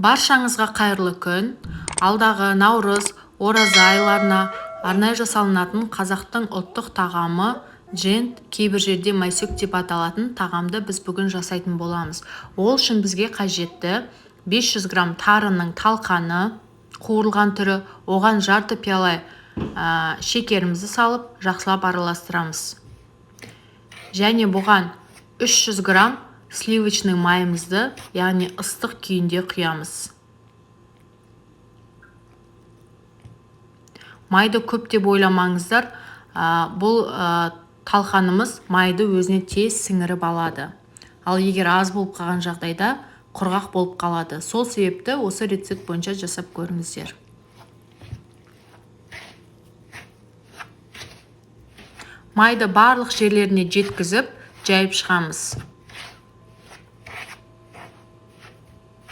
Баршаңызға қайырлы күн. Алдағы наурыз, ораза айларына арнайы жасалынатын қазақтың ұлттық тағамы джент, кейбір жерде майсөк деп аталатын тағамды біз бүгін жасайтын боламыз. Ол үшін бізге қажетті 500 грамм тарының талқаны, қуырылған түрі, оған жарты пиала шекерімізді салып, жақсылап араластырамыз. Және бұған 300 грамм сливочный майымызды, яғни ыстық күйінде құямыз. Майды көп деп ойламаңыздар, бұл талқанымыз майды өзіне тез сіңіріп алады. Ал егер аз болып қалған жағдайда құрғақ болып қалады. Сол себепті осы рецепт бойынша жасап көріңіздер. Майды барлық жерлеріне жеткізіп, жайып шығамыз.